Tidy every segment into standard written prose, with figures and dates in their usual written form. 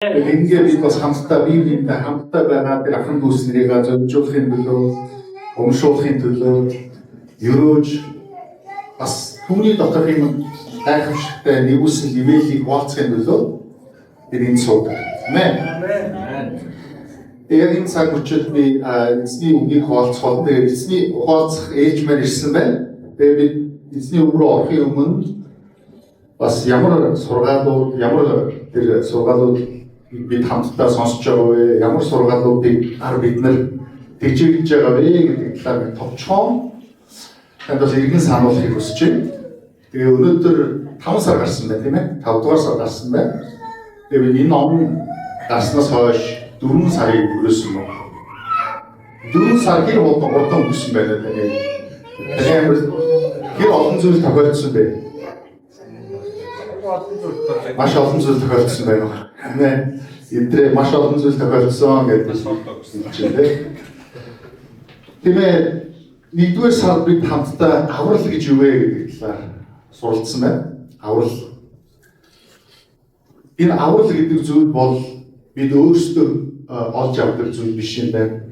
Ингээд бид бас хамтдаа бие биентэй хамтдаа байгаа тэр ахын дүүс нарыг зөвжүүлэхин төлөө, урамшуулахын төлөө ерөөж бас түүний доторх юм гайхамшигтай нэгүсэл ивэлийг хуваалцахын төлөө бид энд суудаг. Амен. Яг энэ цаг мөчид би эзний үгийг хуваалцах болно. Тэгээд эзний хуваалцах ээж маань ирсэн байна. Тэгээд бид эзний үг рүү орохын өмнө бас ямар сургаалууд, ямар тэр сургаалууд бид хамтдаа сонсож байгаа вэ? Ямар сургаалуудыг ар бид нар тэжээгдэж байгаа вэ гэдэг талаар би товчхон танд бас иргэн сануулахыг хүсэж байна. Тэгээ өнөөдөр 5 сар гарсан байна, тийм ээ? 5 дугаар сар гарсан байна. Тэгээ бид энэ он гарснаас хойш 4 сарыг өнгөрөөсөн байна. 4 сар хэр хурдан өнгөрсөн байна таны. Таны амьдрал хэр олон зүйл тохиолдсон бэ? Маш олон зүйл тохиолдсон байна. Амен. Эдрээ маш олон зүйл тохиолдсон гэдэг хэлж байна. Тийм ээ, нэгдүгээр сард бид хамтдаа аврал гэж юу вэ гэдэг талаар суралцсан байна. Аврал. Энэ аврал гэдэг зүйл бол бид өөрсдөө олж авдаг зүйл биш юм байна.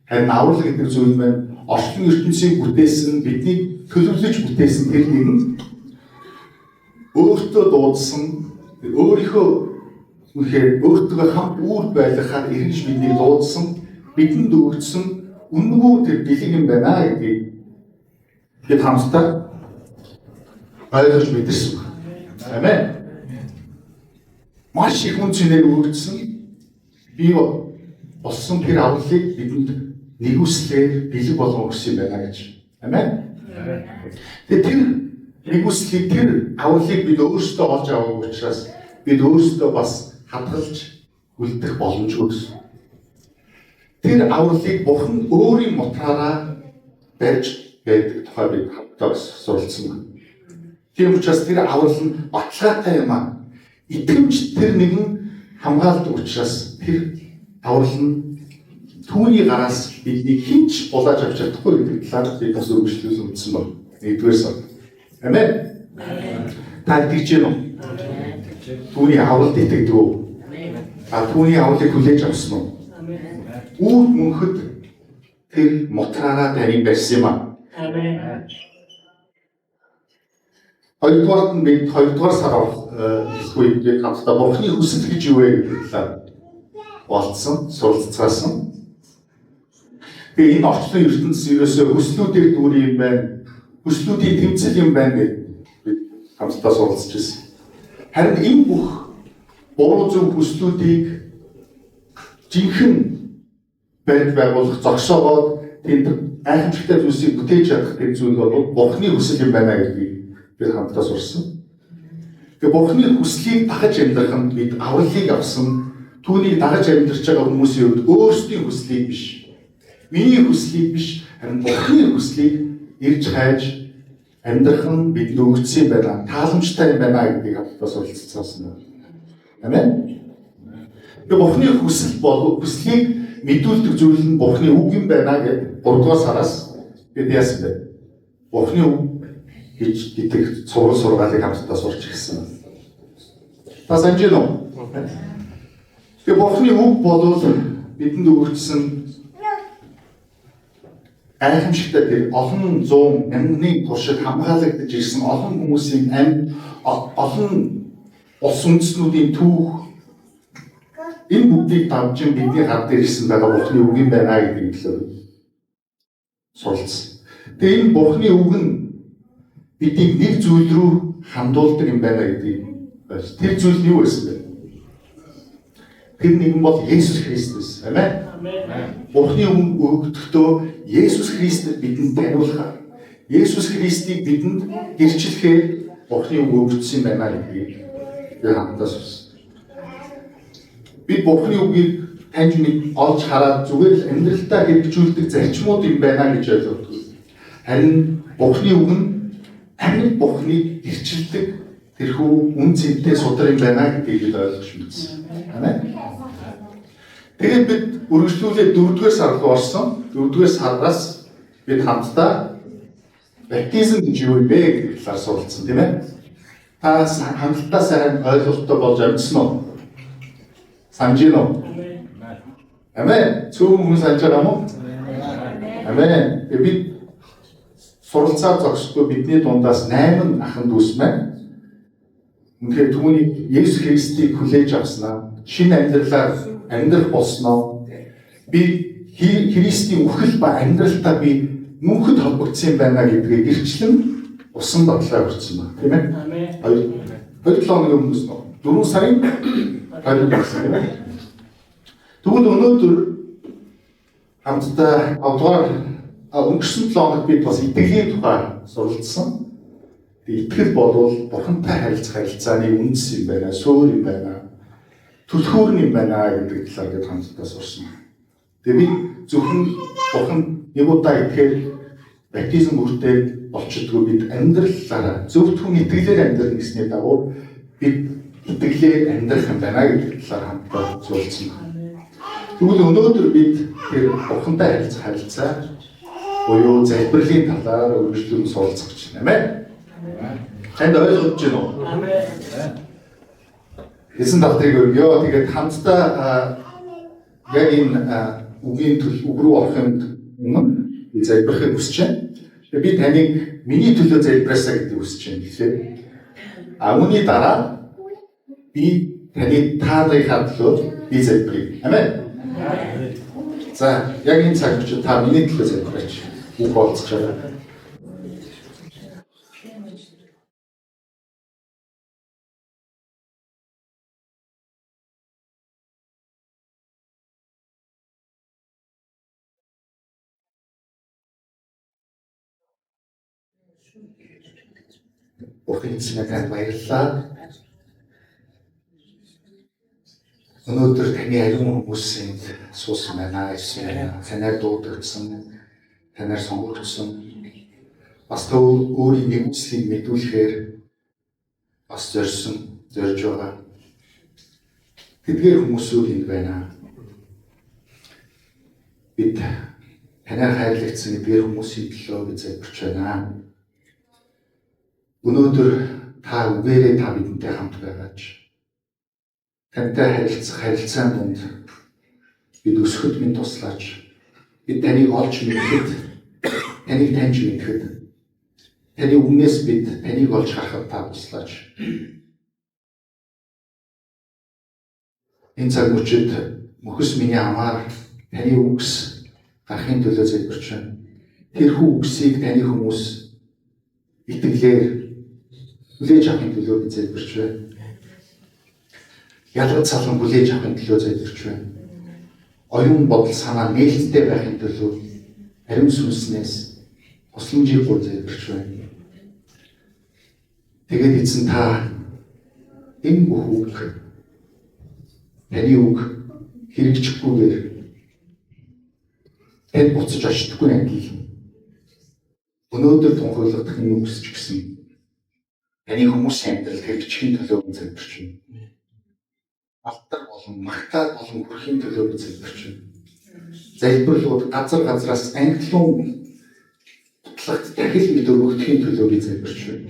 Харин аврал гэдэг зүйл маань орчлон ертөнцийг бүтээсэн, биднийг төлөвлөж бүтээсэн тэр нэгэн өөртөө дуудсан, өөрийнхөө үнэхээр өөртөө хамт үүр байлгахаар иргэж биднийг дуудсан, бидэнд өгсөн үнэгүй тэр бэлэг юм байна гэдгийг бид хамтдаа ойлгож мэдэрсэн байна. Амен. Маш их үн цэнээр өгөгдсөн, бий болсон тэр авралыг бидэнд нэгүслээр бэлэг болгон өгсөн юм байна гэж. Амен. Тэгээ тэр нэгүслийг, тэр авралыг бид өөрсдөө олж аваагүй учраас бид өөрсдөө бас хадгалж үлдэх боломжгүй гэсэн. Тэр авралыг Бурхан өөрийн мутраараа барьж байдаг тухай бид хамтдаа бас суралцсан байна. Тийм учраас тэр аврал нь баталгаатай юм аа. Итгэмж тэр нэгэн хамгаалдаг учраас тэр аврал нь түүний гараас биднийг хэн ч булааж авч чадахгүй гэдэг талаар бид бас үргэлжлүүлэн үзсэн байна. Нэгдүгээр сар. Амен. Та итгэж байна уу? Түүний авралд итгэдэг үү? А түүний авралыг хүлээж авсан уу? Үүр мөнхөд тэр мутраараа таныг барьсан юм аа. Амен. Хоёрдугаарт нь бид хоёрдугаар сар эхлэх үед бид хамтдаа Бурхны хүсэл гэж юу вэ гэдэг талаар болцсон, суралцгаасан. Тэгээ энэ орчлон ертөнц ерөөсөө хүслүүдээр дүүр юм байна. Хүслүүдийн тэмцэл юм байна гэж бид хамтдаа суралцж ирсэн. Харин энэ бүх буруу зөв хүслүүдийг жинхэнэ барьж байгуулах, зогсоогоод тэнд гайхамшигтай зүйлсийг бүтээж чадах тэр зүйл бол Бурхны хүсэл юм байна гэдгийг бид хамтдаа сурсан. Тэгээ Бурхны хүслийг дагаж амьдрах нь бид авралыг авсан, түүнийг дагаж амьдарч байгаа хүмүүсийн хувьд өөрсдийн хүслийг биш, миний хүслийг биш, харин Бурхны хүслийг ирж хайж амьдрах нь бидэнд өгөгдсөн юм байна. Тааламжтай юм байна гэдгийг хамтдаа суралцсан. Амен. Тэгээ Бурхны хүсэл бол хүслийг мэдүүлдэг зүйл нь Бурхны үг юм байна гэдэг 3 дугаар сараас бид яасан бэ? Бурхны үг гэж гэдэг сургаалыг хамтдаа сурч ирсэн. Та санаж байна уу? Тэгээ Бурхны үг бол бидэнд өгөгдсөн гайхамшигтай тэр олон зуун мянганы туршид хамгаалагдаж ирсэн олон хүмүүсийн амьд, олон улс үндэстнүүдийн түүх, энэ бүгдийг давжин бидний гар дээр ирсэн байгаа Бурхны үг юм байна гэдгийг төлөө суралцсан. Тэгээ энэ Бурхны үг нь биднийг нэг зүйл рүү хандуулдаг юм байна гэдгийг байсан. Тэр зүйл нь юу байсан бэ? Тэр нэгэн бол Есүс Христ байсан. Амен. Бурхны үг өгдөхдөө Есүс Христэд бидэнд таниулахаар, Есүс Христийг бидэнд гэрчлэхээр Бурхны үг өгөгдсөн юм байна гэдгийг би хамтдаа сурсан. Бид Бурхны үгийг таньж мэд олж хараад зүгээр л амьдралдаа хэрэгжүүлдэг зарчмууд юм байна гэж ойлгодог. Харин Бурхны үг нь амьд Бурхныг гэрчилдэг тэрхүү үн цэнтэй судар юм байна гэдгийг бид ойлгож мэдсэн. Амен. Тэгээд бид үргэлжлүүлээд дөрөвдүгээр сар руу орсон. Дөрөвдүгээр сараас бид хамтдаа баптизм гэж юу юм бэ гэдэг талаар суралцсан, тийм ээ. Та хангалттай сайн ойлголттой болж амжсан уу? Санаж гин үү? Амен. Цөөхөн хүн санаж байгаа юм уу? Амен. Бид суралцаа зогсдгүй бидний дундаас 8 ахын дүүс маань үнэхээр түүнийг Есүс Христийг хүлээж авснаа, шинэ амьдралаар амьдрах болсноо би Христийн үхэл ба амьдралтаа би мөнхөд холбогдсон юм байна гэдгийг гэрчлэн усан батлаа хүртсэн байна, тийм ээ? Амен. 2 7 хоногийн өмнөөс 4 сарын 20 болсон, тийм ээ? Тэгвэл өнөөдөр хамтдаа 5 дугаар өнгөрсөн 7 хоногт бид бас итгэлийн тухай суралцсан. Тэгээ итгэл болвол бурхантай харилцах харилцааны үндэс юм байна, суурь юм байна, түлхүүр юм байна гэдэг талаар бид хамтдаа сурсан. Тэгээ бид зөвхөн бурхан нэг удаа итгэхээр баптизм бүртээ болчдгоо, бид амьдралаараа зөвхт хүн итгэлээр амьдрах гэсний дагуу бид итгэлээр амьдрах юм байна гэдэг талаар хамтдаа суралцсан. Тэгвэл өнөөдөр бид тэр бурхантай харилцах харилцаа буюу залбирлын талаар үргэлжлэн суралцах гэж байна. Амен. Танд ойлгож байна уу? Амен. Эзэн талдрыг өргөё. Тэгээд хамтдаа яг энэ үгийн төл үг рүү орохын өмнө би залбирахыг хүсэж байна. Тэгээд би таныг миний төлөө залбираасаа гэдгийг хүсэж байна гэхлээр. А үүний дараа би таны та нарынхаа төлөө би залбирая. Амен. За, яг энэ цаг мөчид та миний төлөө залбираач. Үг болцож байгаа. Бурхан эзэнэ, танд баярлалаа. Өнөөдөр таны ариун хүмүүс энд суусан байна, ирсэн байна. Танаар дуудагдсан, танаар сонгогдсон. Бас та өөрийн нигүүлслийг мэдүүлэхээр бас зорьсон, зорж байгаа. Тэдгээр хүмүүсүүд энд байна. Бид танаар хайрлагдсан эдгээр хүмүүсийн төлөө бид залбирч байна. Өнөөдөр та үгээрээ та бидэнтэй хамт байгаач. Тантай харилцах харилцаан дунд бид өсөхөд минь туслаач. Бид таныг олж мэдэхэд, таныг таньж мэдэхэд, таны үгнээс бид таныг олж харахад та туслаач. Энэ цаг мөчид мөхөс миний амаар таны үгс гарахын төлөө залбирч байна. Тэрхүү үгсийг таны хүмүүс итгэлээр хүлээж авахын төлөө бид залбирч байна. Ялгаж салан хүлээж авахын төлөө залбирч байна. Оюун бодол санаа нээлттэй байхын төлөө ариун сүнснээс тусламжийг гуй залбирч байна. Тэгээд эзэн та энэ бүх үг таны үг хэрэгжихгүйгээр танд буцаж очдоггүй адил өнөөдөр тунхаглагдах энэ үгс ч гэсэн таны хүмүүсийн амьдрал хэрэгжихийн төлөө залбирч байна. Алдар болон магтаал болон хүрхийн төлөө би залбирч байна. Залбирлууд газар газраас ангилуун батлагт дахил мэд өргөгдөхийн төлөө би залбирч байна.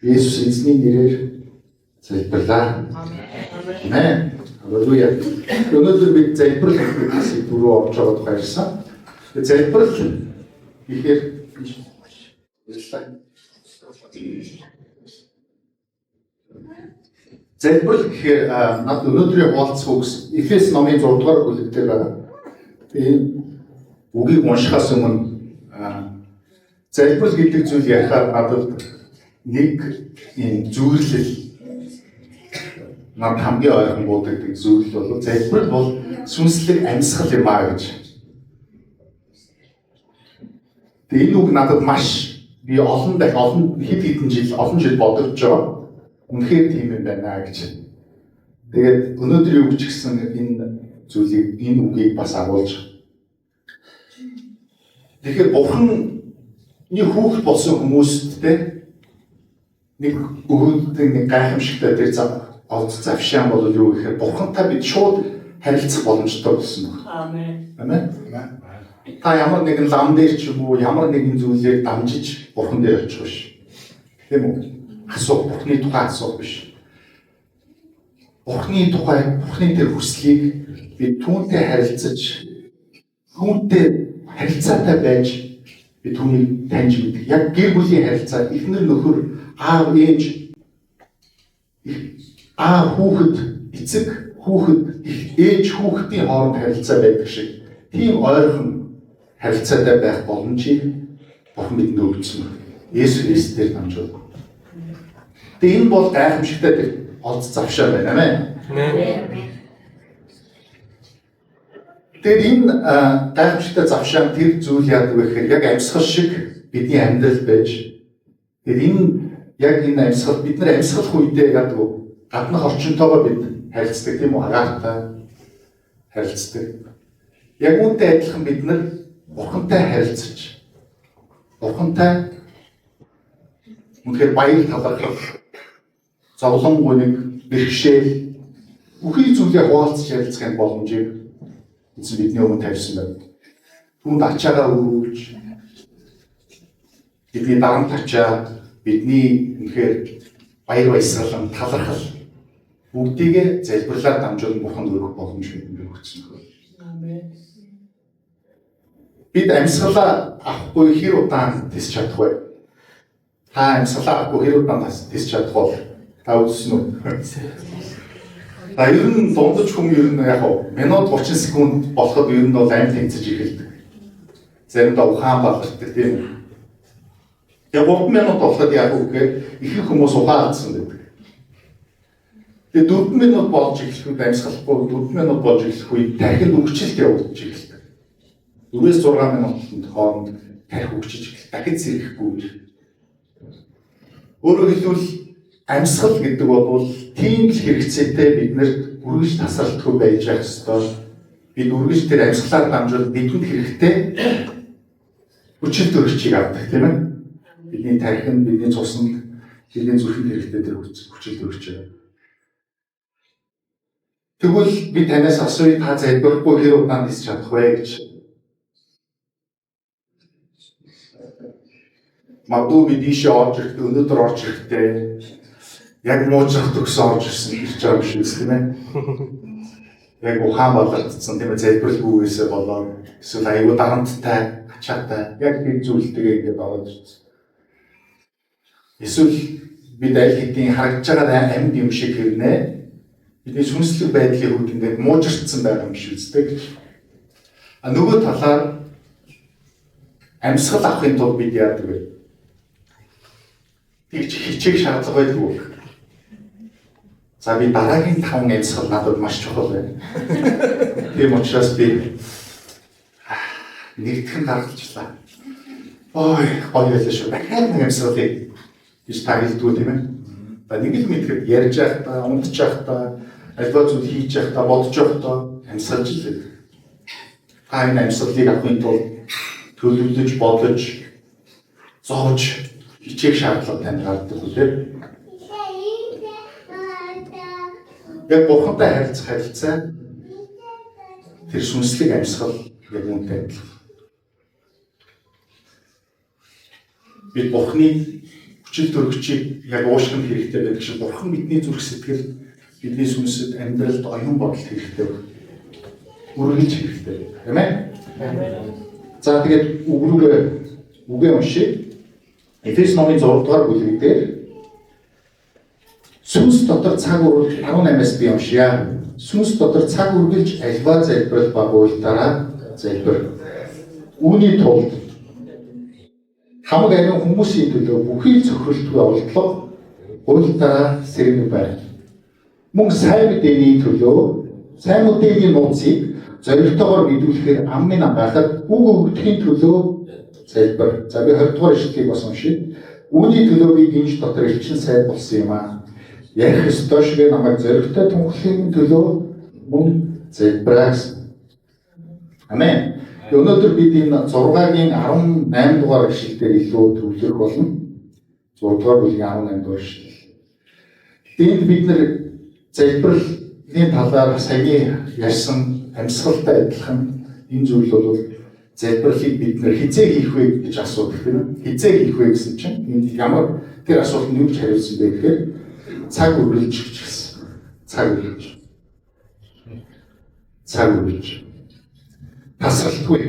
Есүс эзний нэрээр залбирлаа. Амен. Халелуя. Өнөөдөр бид залбирал гэдэг сэдв рүү орж байгаа тухай ярьсан. Залбирал гэхээр баярлалаа. Залбирал гэхээр над өнөөдрийн хуваалцах үгс Эфес номын 6 дугаар бүлэг дээр байгаа. Энэ үгийг уншихаас өмнө залбирал гэдэг зүйл ярихаар надад нэг ийм зөвлөл над хамгийн ойрхон буудагддаг зүйл бол залбирал бол сүнслэг амьсгал юм аа гэж. Тэгээ энэ үг надад маш би олон дахь олон хэд хэдэн жил олон жил бодогдож байгаа. Үнэхээр тийм юм байна гэж. Тэгээд өнөөдрийн үг ч гэсэн энэ зүйлийг энэ үгийг бас агуулж. Тэгэхээр Бурханы хүүхэд болсон хүмүүст те нэг өгөгддөг нэг гайхамшигтай тэр олд завшаан бол юу гэхээр Бурхантай бид шууд харилцах боломжтой болсон байна. Амен. Амен. Та ямар нэгэн лам дээр ч юм уу ямар нэгэн зүйлээр дамжиж Бурхан дээр очих биш. Тийм үү? Асуух, Бурханы тухай асуух биш. Бурхны тухай, Бурхны тэр хүслийг бид түүнтэй харилцаж, түүнтэй харилцаатай байж би түүнийг таньж мэдэх. Яг гэр бүлийн харилцаа, эхнэр нөхөр, аав ээж, аав хүүхэд, эцэг хүүхэд, ээж хүүхдийн хооронд харилцаа байдаг шиг тийм ойрхон харилцаатай байх боломжийг Бурхан бидэнд өгсөн. Есүс Христээр дамжуулан. Тэгээ энэ бол гайхамшигтай тэр олд завшаа байна, амен. Тэгээд энэ гайхамшигтай завшаан тэр зүйл яадаг вэ гэхээр яг амьсгал шиг бидний амьдрал байж, тэгээд энэ яг энэ амьсгал бид нар амьсгалах үедээ яадаг вэ? Гаднах орчинтойгоо бид харилцдаг, тийм үү? Агаартай харилцдаг. Яг үүнтэй адилхан бид нар Бурхантай харилцаж, Бурхантай үнэхээр баяр талархах, зовлон гуниг, бэрхшээл бүхий зүйлээ хуваалцаж ярилцахын боломжийг эзэн бидний өмнө тавьсан байна. Түүнд ачаагаа өргүүлж, бидний дарамт ачаа, бидний үнэхээр баяр баясгалан, талархал бүгдийг залбирлаар дамжуулан Бурханд өргөх боломж бидэнд өгсөн. Амен. Бид амьсгалаа авахгүй хэр удаан тэсч чадах вэ? Та амьсгалаа авахгүй хэр удаан тэсч чадах вэ? Та үзсэн үү? За, ер нь дундаж хүн ер нь яг минут 30 секунд болоход ер нь бол амь тэнцэж эхэлдэг. Заримдаа ухаан балардаг, тийм үү? Тэгээ 3 минут болоход яг үү гэхээр ихэнх хүмүүс ухаан алдсан байдаг. Тэгээ 4 минут болж эхлэхэд амьсгалахгүй 4 минут болж эхлэх үед тархинд үгчлэлт явагдаж эхэлдэг. 4-6 минутын хооронд тархи үгчиж эхэлдэг. Дахид сэргэхгүй. Өөрөөр хэлбэл амьсгал гэдэг бол тийм л хэрэгцээтэй, биднэрт үргэлж тасралтгүй байж явах ёстой. Бид үргэлж тэр амьсгалаар дамжуул бидэнд хэрэгтэй хүчил төрөгчийг авдаг, тийм ээ. Бидний тархинд, бидний цуснд, бидний зүрхэнд хэрэгтэй тэр хүчил төрөгч. Тэгвэл би танаас асууя, та залбирахгүй хэр удаан нисч чадах вэ гэж. Магадгүй би ийшээ орж ирэхдээ, өнөөдөр орж ирэхдээ яг муужрах төгсөн орж ирсэн гэж байгаа юм шиг тийм ээ. Яг ухаан балардсан, тийм ээ, залбиралгүйгээсээ болоод эсвэл аюу дарамттай, ачаатай яг тэр зүйлтэйгээ ингээд ороод ирсэн. Эсвэл бид аль хэдийн харагдж байгаа амьд юм шиг хэрнээ бидний сүнслэг байдлын хувьд ингээд муужирчсан байгаа юм шиг үстэй гэж. А нөгөө талаар амьсгал авахын тулд бид яадаг вэ? Тэгж хичээх шаардлага байдгүй. За, би дараагийн 5 амьсгал надад маш чухал байна. Тийм учраас би нэгтгэн гаргалчлаа. Ой, гоё байлаа шүү. Дахиад нэг амьсгалыг гэж та хэлдэггүй, тийм ээ. За, нэг л мэдхэд ярьж байхдаа, унтж байхдаа, альва зүйл хийж байхдаа, бодож байхдаа амьсгалж л байдаг. Та энэ амьсгалыг авахын тулд төлөвлөж, бодож, зовж хичээх шаардлага танд гардаг үү, тийм. Яг Бурхантай харилцах харилцаа тэр сүнслэг амьсгал яг үүнтэй адилхан. Бид Бурханы хүчил төрөгчийг яг уушгинд хэрэгтэй байдаг шиг Бурхан бидний зүрх сэтгэл, бидний сүнсэд, амьдралд, оюун бодолд хэрэгтэй байна. Үргэлж хэрэгтэй байдаг. Тийм ээ? За, тэгээд үг рүүгээ үгээ уншъя. Эфес номын 6 дугаар бүлэг дээр сүнс дотор цаг үргэлж 18-аас би уншъя. Сүнс дотор цаг үргэлж альва залбирал ба гуйлтаараа залбир. Үүний тулд хамаг ариун хүмүүсийн төлөө бүхий цохиролтгүй олдлого гуйлтаараа сэргэг бай. Мөн сайн мэдээний төлөө сайн мэдээний нууцыг зоригтойгоор мэдүүлэхээр ам минь байхад үг өгдөхийн төлөө залбир. За, би 20 дугаар ишлэлийг бас уншъя. Үүний төлөө би гинж дотор элчин сайд болсон юм аа. Ярих ёстой шиг намайг зоригтой тунхлахын төлөө мөн залбираа гэсэн. Амен. Өнөөдөр бид энэ 6-гийн 18 дугаар ишлэл дээр илүү төвлөрөх болно. 6 дугаар бүлгийн 18 дугаар ишлэл. Энд бид нэр залбирлын талаар саяны ярьсан амьсгалтай адилхан энэ зүйл бол залбирлыг бид нэр хизээ хийх вэ гэж асуудаг, тийм ээ. Хизээ хийх вэ гэсэн чинь энд ямар тэр асуултанд юу гэж хариулсан бэ гэхээр цаг үргэлж гэж хэлсэн. Цаг үргэлж. Цаг үргэлж. Тасралтгүй.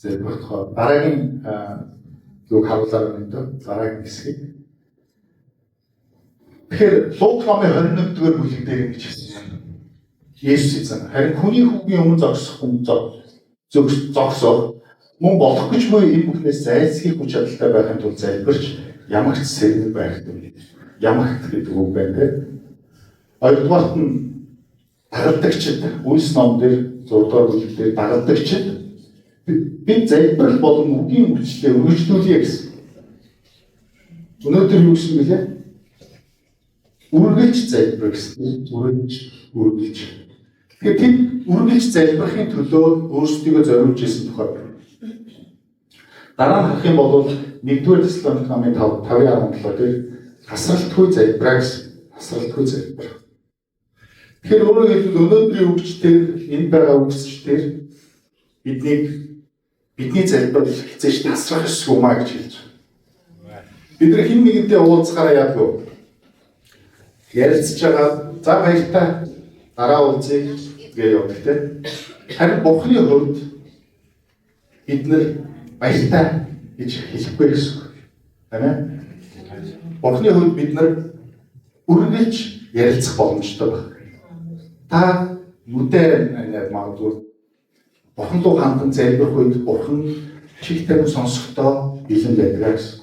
Залбирах дараагийн юг харуулаар байна дөө. Дараагийн хэсгийг. Тэгэхээр Лук номын 21-р бүлэг дээр ингэж хэлсэн юм. Есүс эзэн харин хүний хүүгийн өмнө зогсох хүн зогсох мөн болох гэж буй энэ бүхнээс зайлсхийх хүч чадалтай байхын тулд залбирч ямагт сэргэг байх гэдэг. Ямагт гэдэг үг байна те. Хоёрдугаарт нь дагалдагчид Үйлс ном дээр 6 дугаар бүлэг дээр дагалдагчид бид залбирал болон үгийн үйлчлэлээ үргэлжлүүлье гэсэн. Өнөөдөр юу гэсэн бэлээ? Үргэлж залбир гэсэн. Үргэлж. Тэгэхээр тэд үргэлж залбирахын төлөө өөрсдийгөө зориулж исэн тухай. Дараа нь харах юм бол 1-р Тесалоник номын 5:17 дээр тасралтгүй залбираа гэсэн. Тасралтгүй залбир. Тэгэхээр өөрөөр хэлбэл өнөөдрийн үгчдэр энд байгаа үгсчдэр бидний залбирал хизээч тасрах ёсгүй маа гэж хэлж байна. Бид нар хэн нэгэнтэй уулзахаараа яадаг вэ? Ярилцж байгаа за баяртай дараа уулзъя гэж явдаг те. Харин Бурхны хувьд бид нар баяртай гэж хэлэхгүй гэсэн үг. Тийм ээ? Бурхны хувьд бид нар үргэлж ярилцах боломжтой байна. Та нүдээр аниад магадгүй Бурхан руу хандан залбирх үед Бурхан чих тавин сонсохдоо бэлэн байдаг гэсэн.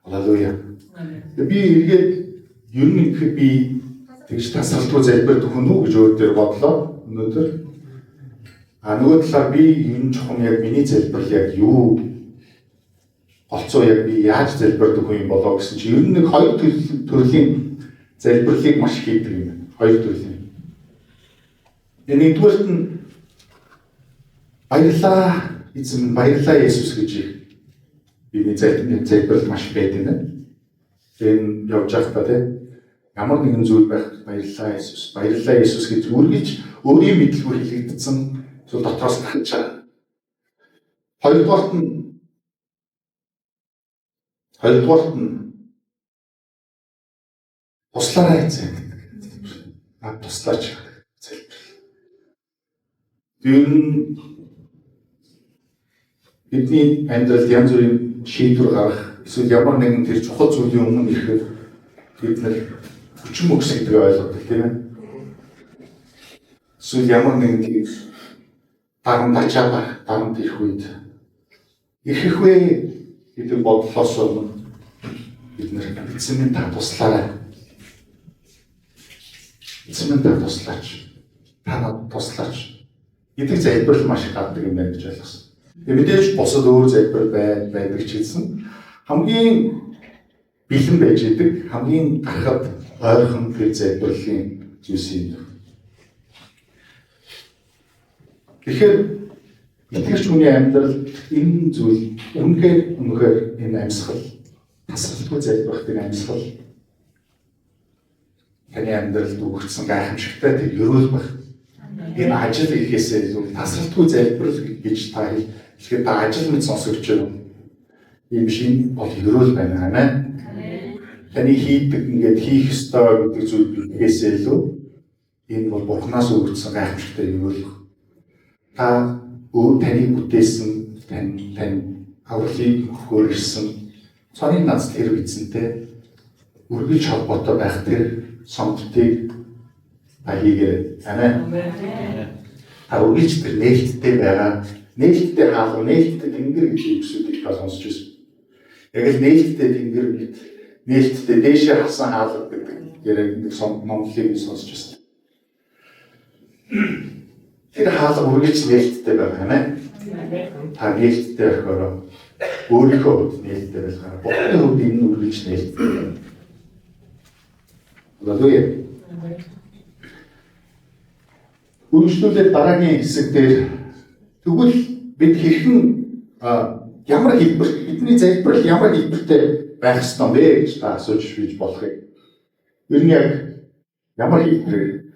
Халелуя. Би эргээд ер нь ихэд би тэгж тасралтгүй залбирдаг хүн үү гэж өөр дээр бодлоо өнөөдөр. А нөгөө талаар би ер нь чухам яг миний залбирал яг юу голцоо яг би яаж залбирдаг хүн юм болоо гэсэн чи ер нь нэг хоёр төрлийн залбирлыг маш хийдэг юм. Хоёр төрлийн. Нэгдүгээрт нь баярлалаа эзэн, баярлалаа Есүс гэж биний залбирал маш байдаг юм. Энэ явж байхдаа тийм ямар нэгэн зүйл байх баярлалаа Есүс, баярлалаа Есүс гэж үргэлж өөрийн мэдлгүй хэлэгдсэн зүйл дотроос гарч байгаа. Хоёрдугаарт нь туслаарай эзэн гэдэг. Над туслаач залбирал. Тэр нь бидний амьдралд янз бүрийн шийдвэр гаргах эсвэл ямар нэгэн тэр чухал зүйлийн өмнө ирэхэд бид нар хүчин мөкс гэдгийг ойлгодог тийм ээ. Эсвэл ямар нэгэн тийм дарамт ачаа байх, дарамт ирэх үед ирэх вэ гэдэг бодлоос өмнө бид нар эзэн минь та туслаарай. Эзэн минь та туслаач. Та надад туслаач гэдэг залбирал маш их гардаг юм байна гэж ойлгосон. Тэгээ мэдээж бусад өөр залбирал байдаг ч гэсэн хамгийн бэлэн байж идэг, хамгийн гарахад ойрхон тэр залбирлын зүйлс юм. Тэгэхээр итгэгч хүний амьдрал энэ зүйл үнэхээр энэ амьсгал тасралтгүй залбирах тэр амьсгал таны амьдралд өгөгдсөн гайхамшигтай тэр ерөөл баг. Энэ ажил ихэсээ илүү тасралтгүй залбирал гэж та хэлэхэд та ажил мэт сонсогдож байна. Ийм биш, энэ бол ерөөл байна, амин. Таны хийдэг ингээд хийх ёстой гэдэг зүйл ихэсээ илүү энэ бол Бурханаас өгөгдсөн гайхамшигтай ерөөл. Та өөр таныг бүтээсэн, тань авралыг өгөхөөр ирсэн цонын нац тэр эзэнтэй үргэлж холбоотой байх тэр сонголтыг та хийгээрэй. Амен. Та үргэлж тэр нээлттэй байгаа. Нээлттэй хаалга, нээлттэй тэнгэр гэж үгсүүдийг та сонсч байсан. Яг л нээлттэй тэнгэр мэт, нээлттэй дээшээ хасан хаалга гэдэг яриаг нэг номлолыг би сонсч байсан. Тэр хаалга үргэлж нээлттэй байгаа, амен. Та нээлттэй байхаараа өөрийнхөө хувьд нээлттэй байхаараа Бурхны хувьд энэ нь үргэлж нээлттэй байна. Халелуя. Үргэлжлүүлээд дараагийн хэсэг дээр тэгвэл бид хэрхэн ямар хэлбэр бидний залбирал ямар хэлбэртэй байх ёстой вэ гэж та асууж бийж болохыг. Ер нь яг ямар хэлбэр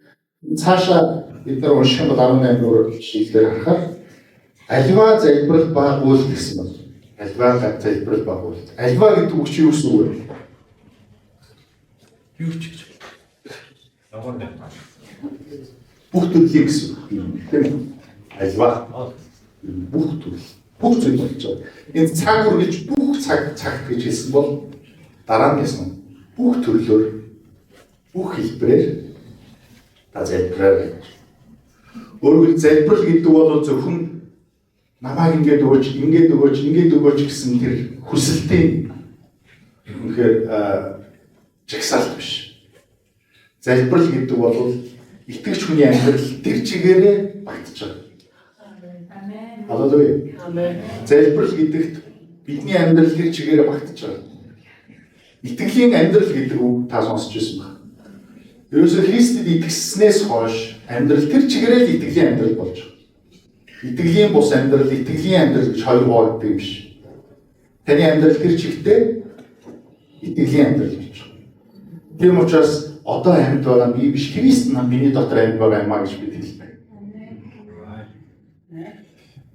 цаашаа бид нар унших юм бол 18 дугаар ишлэлээр харахаар аливаа залбирал ба гуйл гэсэн байна. Альва залбирал багуул. Альва гэдэг үг чи юу гэсэн үг вэ? Юу ч гэж. Бүх төрлийн гэсэн үг юм, тийм үү? Альва. Бүх төрөл. Бүх зүйл болж байгаа. Энэ цаг үргэлж бүх цаг цагт гэж хэлсэн бол дараа нь хэлсэн. Бүх төрлөөр, бүх хэлбэрээр та залбираа гэж. Өөрөөр залбирал гэдэг бол зөвхөн намайг ингээд өгөөч, ингээд өгөөч, ингээд өгөөч гэсэн тэр хүсэлтийн үнэхээр жагсаалт биш. Залбирал гэдэг бол итгэгч хүний амьдрал тэр чигээрээ багтж байгаа. Амен. Халелуя. Амен. Залбирал гэдэгт бидний амьдрал тэр чигээрээ багтж байгаа. Итгэлийн амьдрал гэдэг үг та сонсч ирсэн баг. Ерөөсөө Христэд итгэснээс хойш амьдрал тэр чигээрээ л итгэлийн амьдрал болж байгаа. Итгэлийн бус амьдрал, итгэлийн амьдрал гэж хоёр хуваагддаг юм биш. Таны амьдрал тэр чигтээ итгэлийн амьдрал болж байгаа. Тийм учраас одоо амьд байгаа би биш, Христ миний дотор амьд байгаа юм а гэж бид хэлдэг.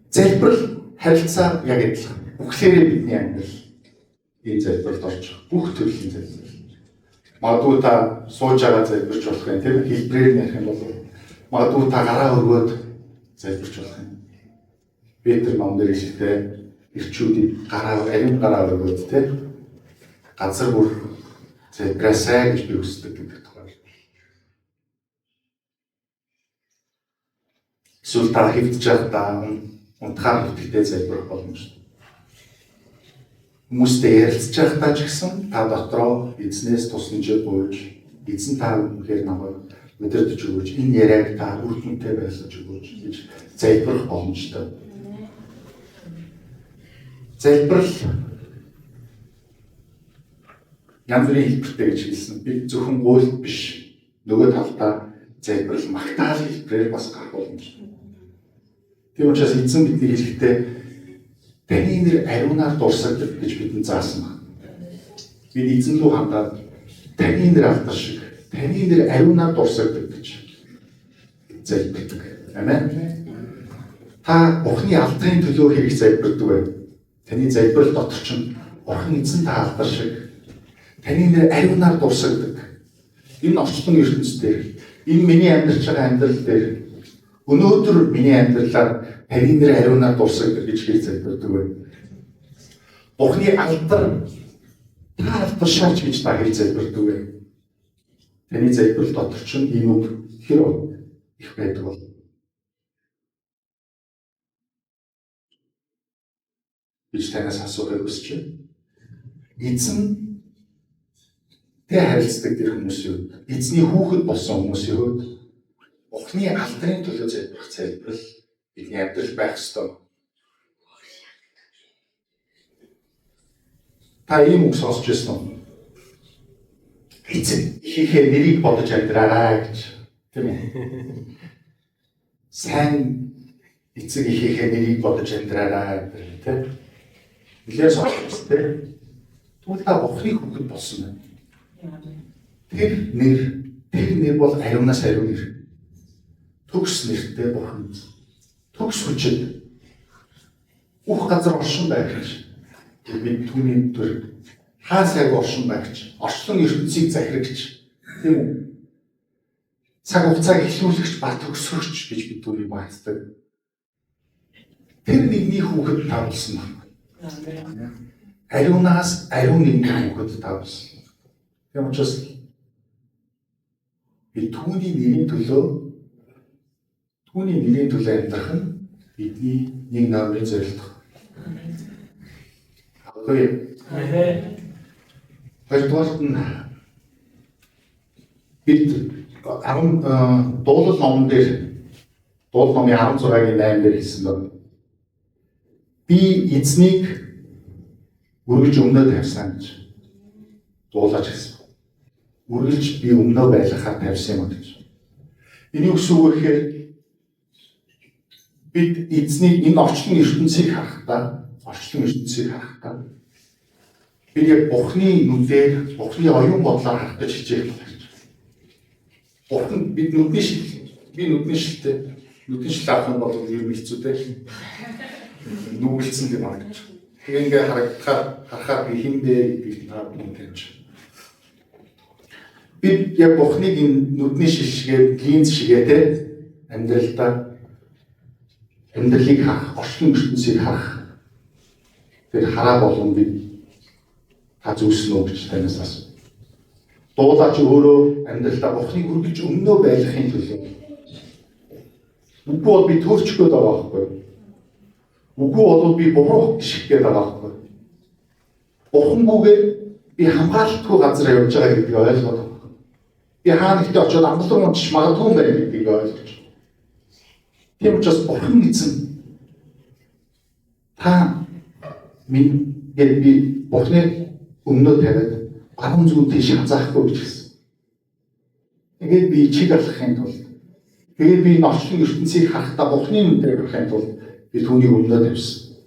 Залбирал, харилцаа яг адилхан. Бүхлээрээ бидний амьдрал энэ залбиралд орж байгаа. Бүх төрлийн залбирал. Магадгүй та сууж байгаа залбирч болох юм, тийм хэлбэрээр ярих юм бол магадгүй та гараа өргөөд залбирч болох юм. Петр ном дээр хэлэхдээ ирчүүдийг гараа ариун гараа өргөөд тийм газар бүр залбираасай гэж би хүсдэг гэдэг тухай. Эсвэл та хэвдэж байхдаа унтахаар хэвдэхдээ залбирах боломжтой. Хүмүүстэй ярилцж байхдаа ч гэсэн та дотроо эзнээс тусламжийг гуйж, эзэн та үнэхээр намайг удирдах өгөөч, энэ яриаг та үр дүнтэй байлгаж өгөөч гэж залбирах боломжтой. Залбирал янз бүрийн хэлбэртэй гэж хэлсэн. Би зөвхөн гуйлт биш. Нөгөө талдаа залбирал магтаал хэлбэрээр бас гарах боломжтой. Тийм учраас эзэн бидний хэлэхдээ таны нэр ариунаар дурсагдаг гэж бидэнд заасан байна. Бид эзэн рүү хандаад таны нэр алдар шиг, таны нэр ариунаар дурсагдаг гэж залбирдаг. Амен. Та Бурхны алдрын төлөө хэрэг залбирдаг вэ? Таны залбирал дотор чинь Бурхан эзэн та алдар шиг, таны нэр ариунаар дурсагдаг. Энэ орчлон ертөнц дээр, энэ миний амьдарч байгаа амьдрал дээр өнөөдөр миний амьдралаар таны нэр ариунаар дурсагдаг гэж хэл залбирдаг вэ? Бурхны алдар та алдаршаач гэж та хэл залбирдаг вэ? Таны залбирал дотор чинь энэ үг хэр их байдаг бол? Гэж танаас асуухыг хүсэж байна. Эзэн тэ харилцдаг тэр хүмүүсийн хувьд, эзний хүүхэд болсон хүмүүсийн хувьд Бурхны алдрын төлөө залбирах залбирал бидний амьдрал байх ёстой. Та ийм үг сонсч ирсэн үү? Эзэн ихийнхээ нэрийг бодож амьдраарай гэж, тийм үү? Сайн эцэг ихийнхээ нэрийг бодож амьдраарай гэх тийм. Нилээ сонсч ирсэн тийм. Тэгвэл та Бурхны хүүхэд болсон байна. Тэр нэр бол ариунаас ариун нэр. Төгс нэртэй Бурхан. Төгс хүчит. Бүх газар оршин байгч. Бид түүний төр хаа сайг оршин байгч. Орчлон ертөнцийг захирагч. Тийм үү? Цаг хугацааг эхлүүлэгч ба төгсгөгч гэж бид түүнийг магтдаг. Тэр нэгний хүүхэд та болсон байна. Ариунаас ариун нэгний хүүхэд та болсон. Тийм учраас бид түүний нэрийн төлөө амьдрах нь бидний нэг номерын зорилго. Халелуя. Хоёрдугаарт нь бид 10 дуулал номон дээр дуулал номын 16-гийн 8 дээр хэлсэн байна. Би эзнийг үргэлж өмнөө тавьсан гэж дуулаач хэлсэн. Үргэлж би өмнөө байлгахаар тавьсан юм гэж. Энийг үсэн үг гэхээр бид эзнийг энэ орчлон ертөнцийг харахдаа, бид яг Бурхны нүдээр, Бурхны оюун бодлоор харах гэж хичээх хэрэгтэй. Бурхан бид нүдний шил, би нүдний шилтэй, нүдний шил авах юм бол ер нь хэцүү дээ. Нүгэлцэн тийм харагдаж. Тэгээ ингээ харагдахаар харахаар би хэн бэ гэдгийг та бүхэн таньж. Бид яг Бурхныг энэ нүдний шилшгээр, линз шигээ те амьдралдаа амьдралыг харах, орчлон ертөнцийг харах тэр хараа болон бид та зүүсэн үү гэж танаас асуу. Дуулаач өөрөө амьдралдаа Бурхныг үргэлж өмнөө байлгахын төлөө. Үгүй бол би төөрчих гээд байгаа байхгүй. Үгүй бол би буруу гიშгэх гээд байгаа байхгүй. Бурхангүйгээр би хамгаалалтгүй газар явж байгаа гэдгийг ойлгоод байгаа. Би хаа нэгтээ очиод амгалан унтчих магадгүй юм байна гэдгийг ойлгож. Тийм учраас Бурхан эзэн та минь гээд би Бурхны өмнөө тавиад баруун зүүн тийш хазаахгүй гэж хэлсэн. Тэгээд би чиг алхахын тулд, тэгээд би энэ орчлон ертөнцийг харахдаа Бурхны нүдээр харахын тулд би түүнийг өмнөө тавьсан.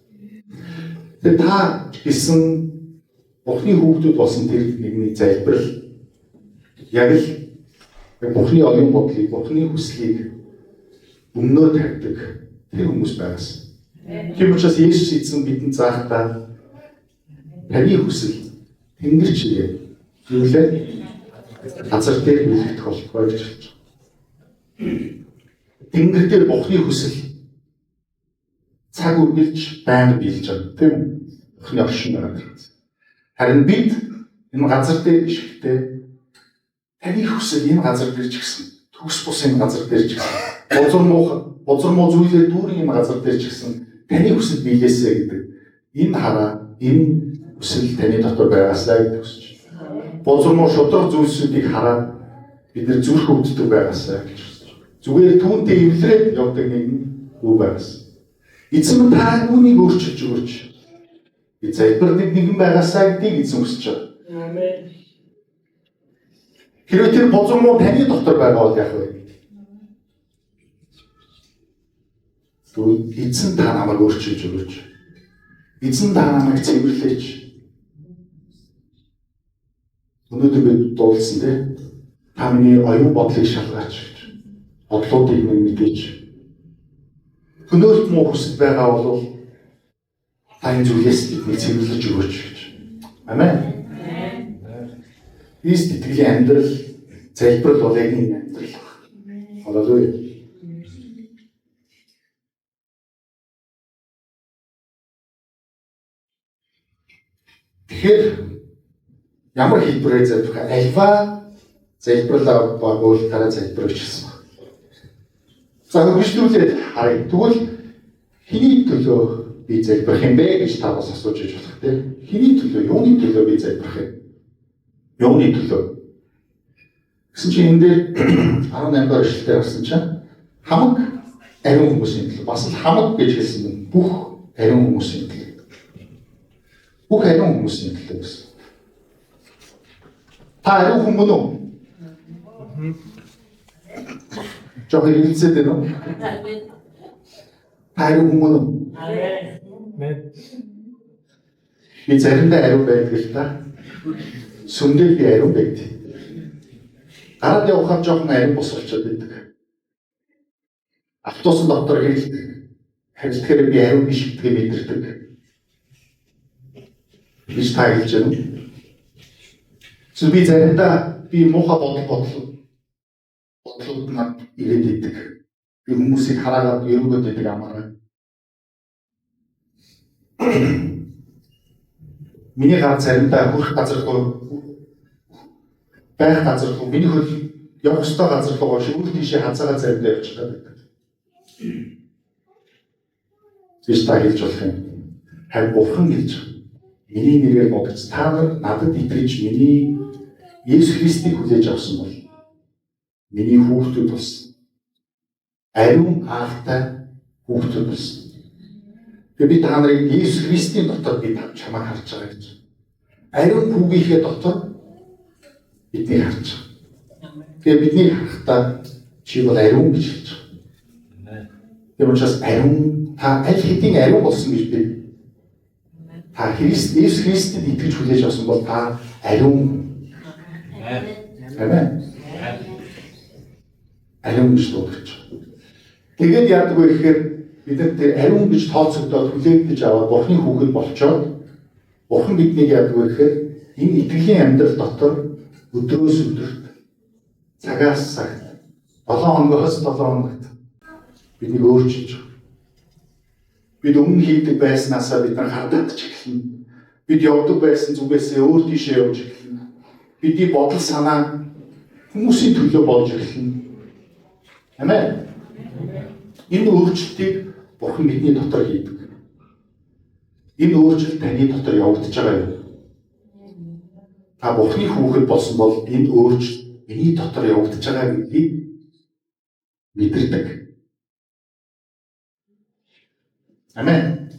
Тэгээд та гэсэн Бурхны хүүхдүүд болсон тэр нэгний залбирал яг л Бурхны оюун бодлыг, Бурхны хүслийг өмнөө тавьдаг тэр хүмүүс байгаас. Тийм учраас Есүс эзэн бидэнд заахдаа таны хүсэл тэнгэр чигээ юу лээ газар дээр биелэгдэх болтугай гэж хэлж байгаа. Тэнгэр дээр Бурхны хүсэл цаг үргэлж байнга биелж байгаа, тийм үү? Бурхны оршин байгаа. Харин бид энэ газар дээр ишгтээ таны хүсэл энэ газар дээр ч гэсэн, төгс бус энэ газар дээр ч гэсэн, бузар муу зүйлээр дүүрэн энэ газар дээр ч гэсэн таны хүсэл биелээсэ гэдэг энэ хараа, энэ хүсэл таны дотор байгаасай гэж хүсэж байна. Бузар муу шудраг зүйлсүүдийг хараад бид нар зүрх өвддөг байгаасай гэж хүсэж байна. Зүгээр түүнтэй эвлэрээд явдаг нэгэн үү байгаас. Эзэн та үүнийг өөрчилж өгөөч. Би залбирдаг нэгэн байгаасай гэдгийг эзэн хүсэж байна. Амен. Хэрвээ тэр бузар муу таны дотор байгаа бол яах вэ? Тэгвэл эзэн та намайг өөрчилж өгөөч. Эзэн та намайг цэвэрлээч. Өнөөдөр бид дуулсан тийм. Та миний оюун бодлыг шалгаач гэж. Бодлуудыг минь мэдээч. Хөнөөлт муу хүсэл байгаа бол та энэ зүйлээс биднийг цэвэрлэж өгөөч гэж. Амен. Христ итгэлийн амьдрал, залбирал бол яг энэ амьдрал байна. Халелуя. Тэгэхээр ямар хэлбэрээр залбирах вэ? Альва залбирлаа багуултаараа залбирч гэсэн байна. За хөргөжлүүлээд харъя. Тэгвэл хэний төлөө би залбирах юм бэ гэж та бас асууж иж болох тийм. Хэний төлөө, юуны төлөө би залбирах юм? Юуны төлөө? Гэсэн чинь энэ дээр 18 дугаар эшлэлээр гарсан чинь хамаг ариун хүмүүсийн төлөө. Бас л хамаг гэж хэлсэн нь бүх ариун хүмүүсийн төлөө. Бүх ариун хүмүүсийн төлөө гэсэн. Та ариун хүн мөн үү? Жохоо хэрэгэлцээд байна уу? Та ариун хүн мөн үү? Амен. Би заримдаа ариун байдаг л та. Сүмдээ би ариун байдаг. Гараад явхаар жоохон ариун бус болчиход байдаг. Автобусын дотор хэрэлдэхээр би ариун биш гэдгийг мэдэрдэг. Гэж та хэлж байна уу? Эсвэл би заримдаа би муухай бодлууд над ирээд идэг. Би хүмүүсийг хараагаад өрөөгөөд идэг амаараа. Миний гар заримдаа хөрх газар руу байх газар руу миний хөл явах ёстой газар руу өөр тийшээ хазаагаа заримдаа явчих гэдэг. Гэж та хэлж болох юм. Харин Бурхан хэлж байгаа. Миний нэрээр бодогч та нар надад итгэж миний Есүс Христийг хүлээж авсан бол миний хүүхдүүд болсон. Ариун аавтай хүүхдүүд болсон. Тэгээ би та нарыг Есүс Христийн дотор би чамайг харж байгаа гэж. Ариун хүүгийнхээ дотор биднийг харж байгаа. Тэгээ биднийг харахтаа чи бол ариун гэж хэлж байгаа. Тийм учраас ариун та аль хэдийн ариун болсон гэж би та Христ Есүс Христэд итгэж хүлээж авсан бол та ариун. Амен. Ариун гэж дуудаж байгаа. Тэгээд яадаг вэ гэхээр Бид нар тэр ариун гэж тооцогдоод хүлээгдэж аваад Бурхны хүүхэд болчоод Бурхан биднийг яадаг вэ гэхээр энэ итгэлийн амьдрал дотор өдрөөс өдөрт, цагаас цагт, 7 хоногоос 7 хоногт биднийг өөрчилж байгаа. Бид өмнө хийдэг байснаасаа бид нар хардагдаж эхэлнэ. Бид явдаг байсан зүгээсээ өөр тийшээ явж эхэлнэ. Бидний бодол санаа хүмүүсийн төлөө болж эхэлнэ. Амен. Энэ өөрчлөлтийг Бурхан бидний дотор хийдэг. Энэ өөрчлөлт таны дотор явагдаж байгаа юм. Та Бурханы хүүхэд болсон бол энэ өөрчлөлт миний дотор явагдаж байгаа гэдгийг мэдэрдэг. Амен.